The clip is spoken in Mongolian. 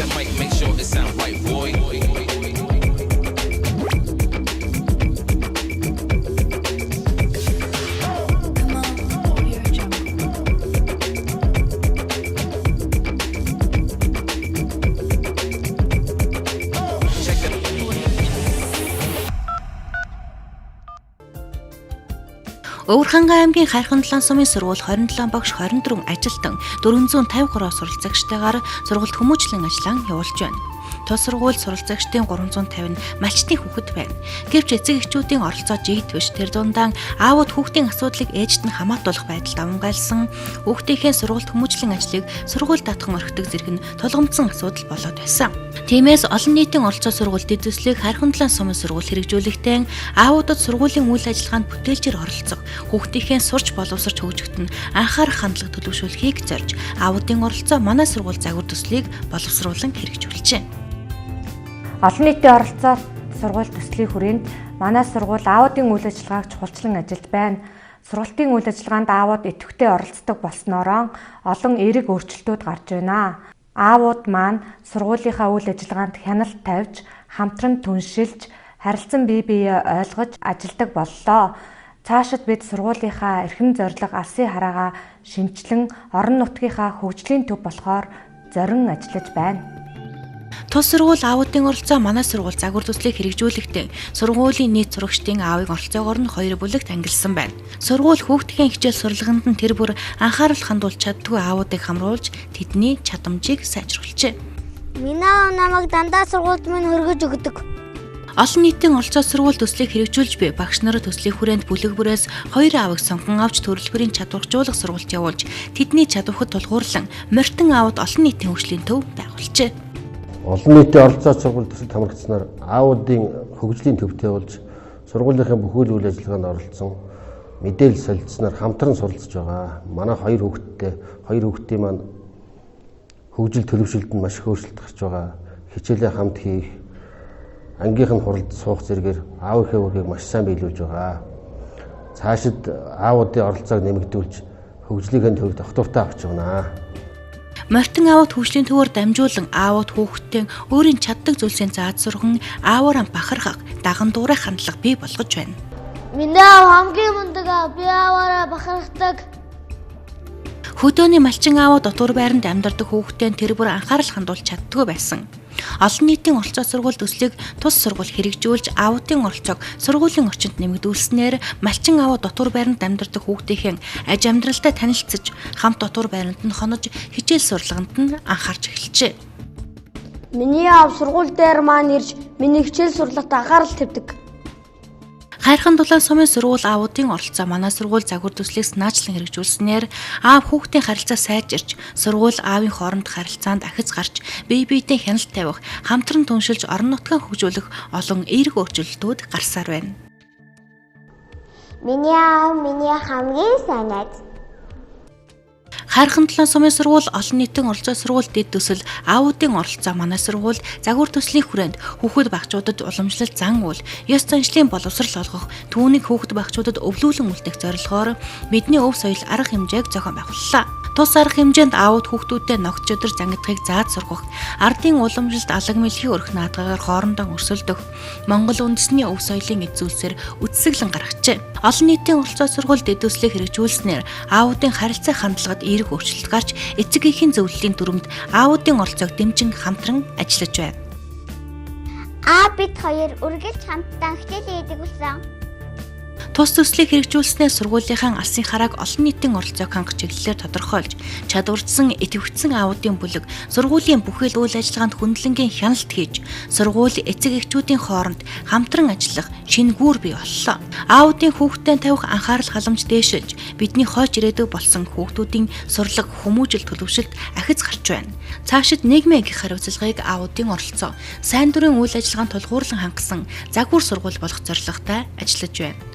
the mic, make sure it sound right, boy. Check the Өвөрхангай аймгийн Хайрхан Дулаан сумын сургууль 27 багш 24 ажилтан 453 суралцагчтайгаар сургалт хүмүүжлэн ажиллаан явуулж байна. Тус сургууль суралцагчдын 350 нь малчдын хүүхэд байна. Гэвч эцэг эхчүүдийн оролцоо жигд биш. Тэр дундаа аавууд хүүхдийн асуудлыг ээжд нь хамаатуулах байдалд давамгайлсан. Хүүхдийнхээ сургалт хүмүүжлэн ажлыг сургууль даатхан орхидог зэрэг нь тулгамдсан асуудал болоод байсан. Тиймээс олон нийтийн оролцоо сургуульд төслийг Хайрхан Дулаан сумын сургууль хэрэгжүүлэхдээ аавуудад сургуулийн үйл ажиллагаанд бүтээлчээр оролцох, хүүхдийнхээ сурч боловсрч хөгжихт нь анхаарах хандлага төлөвшүүлэхийг зорж аавуудын оролцоо манай сургууль загвар төслийг боловсруулан хэрэгжүүлжээ. Олон нийтийн оролцоо сургууль төслийн хүрээнд манай сургууль аавуудын үйл ажиллагааг чухалчлан ажиллаж байна. Сургалтын үйл ажиллагаанд аавууд идэвхтэй оролцдог болсноороо олон эерэг өөрчлөлтүүд гарч байна. Аавууд маань сургуулийнхаа үйл ажиллагаанд хяналт тавьж, хамтран түншилж, харилцан бие биеэ ойлгож ажилладаг боллоо. Цаашид бид сургуулийнхаа эрхэм зорилго, алсын хараагаа шинэчлэн орон нутгийнхаа хөгжлийн төв болохоор зорин ажиллаж байна. Тус сургууль аавуудын оролцоо манай сургууль загвар төслийг хэрэгжүүлэхдээ сургуулийн нийт сурагчдын аавыг оролцоогоор нь хоёр бүлэгт ангилсан байна. Сургууль хүүхдийн хичээл сурлаганд нь тэр бүр анхаарал хандуулж чаддгүй аавуудыг хамруулж тэдний чадамжийг сайжруулжээ. Миний аав намайг дандаа сургуульд минь хөргөж өгдөг. Олон нийтийн оролцоо сургууль төслийг хэрэгжүүлж буй багш нар төслийн хүрээнд бүлэг бүрээс хоёр аавыг сонгон авч төрөл бүрийн чадваржуулах сургалт явуулж тэдний чадварт тулгуурлан морьтон аавууд олон нийтийн хөгжлийн төв байгуулжээ. Олон нийтийн оролцоо сургууль төсөлд хамрагдсанаар аавуудын хөгжлийн төвтэй болж сургуулийнхаа бүхэл үйл ажиллагаанд оролцсон мэдээлэл солилцсноор хамтран суралцж байгаа. Манай хоёр хүүхэдтэй, хоёр хүүхдийн маань хөгжил төлөвшөлд нь маш их өөрчлөлт гарч байгаа. Хичээлээ хамт хийх, ангийнх нь хуралд суух зэрэгээр аавынхаа үүргийг маш сайн биелүүлж байгаа. Цаашид аавуудын оролцоог нэмэгдүүлж хөгжлийнхээ төвийг тогтвортой авч явна. Морьтон аавууд хөгжлийн төвөөр дамжуулан аавууд хүүхдтэй өөрийн чаддаг зүйлсийн зааж сурган ааваараа бахархах, даган дуурайх хандлага бий болгож байна. Миний аав хамгийн мундаг аав. Би ааваараа бахархдаг. Хөдөөний малчин аавууд дотуур байранд амьдардаг хүүхдтэй тэр бүр анхаарал хандуулж чаддгүй байсан. Олон нийтийн оролцоо сургууль төслийг тус сургууль хэрэгжүүлж аавуудын оролцоог сургуулийн орчинд нэмэгдүүлснээр малчин аавууд дотуур байранд амьдардаг хүүхдийнхээ аж амьдралтай танилцаж хамт дотуур байранд нь хонож хичээл сурлаганд нь анхаарч эхэлжээ. Миний аав сургууль дээр маань ирж миний хичээл сурлагт анхаарал тавьдаг. Хайрхан Дулаан сумын сургууль аавуудын оролцоо манай сургууль загвар төслийг санаачлан хэрэгжүүлснээр аав хүүхдийн харилцаа сайжирч, сургууль аавын хоорондох харилцаанд ахиц гарч, бие биетэй хяналт тавих, хамтран түншилж орон нутгаа хөгжүүлэх олон эерэг өөрчлөлтүүд гарсаар байна. Миний аав миний хамгийн сайн найз. Хайрхан Дулаан сумын сургууль олон нийтийн оролцоо сургууль дэд төсөл аавуудын оролцоо манай сургууль загвар төслийн хүрээнд хүүхэд багчуудад уламжлалт зан үйл, ёс заншлын боловсрол олгох, түүнийг хүүхэд багчуудад өвлүүлэн үлдээх зорилгоор бидний өв соёл арга хэмжээг зохион байгууллаа. Тус арга хэмжээнд аавууд хүүхдүүдэд ногт чөдөр зангидахыг зааж сургах, ардын уламжлалт алаг мэлхий өрх наадгаар хоорондоо өрсөлдөх, Монгол үндэсний өв соёлын эд зүйлсээр үтсэглэн гаргажээ. Олон нийтийн оролцоо сургууль дэд төслийг хэрэгжүүлснээр аавуудын харилцаа хандлагад эерэг өөрчлөлт гарч эцэг эхийн зөвлөлийн дүрмэнд аавуудын оролцоог дэмжин хамтран ажиллаж байна. Аав бид хоёр үргэлж хамтдаа хичээл хийдэг болсон. Тус төслийг хэрэгжүүлснээр сургуулийнхаа алсын харааг олон нийтийн оролцоог хангах чиглэлээр тодорхойлж, чадварчсан, идэвхжсэн аавуудын бүлэг сургуулийн бүхэл үйл ажиллагаанд хүндлэнгийн хяналт хийж, сургууль эцэг эхчүүдийн хооронд хамтран ажиллах шинэ гүүр бий боллоо. Аавуудын хүүхдтэй тавих анхаарал халамж дээшилж, бидний хойч ирээдүй болсон хүүхдүүдийн сурлага, хүмүүжил төлөвшөлт ахиц гарч байна. Цаашид нийгмийн эгэх хариуцлагыг аавуудын оролцоо, сайн дурын үйл ажиллагаанд тулгуурлан хангасан загвар сургууль болох зорилготой ажиллаж байна.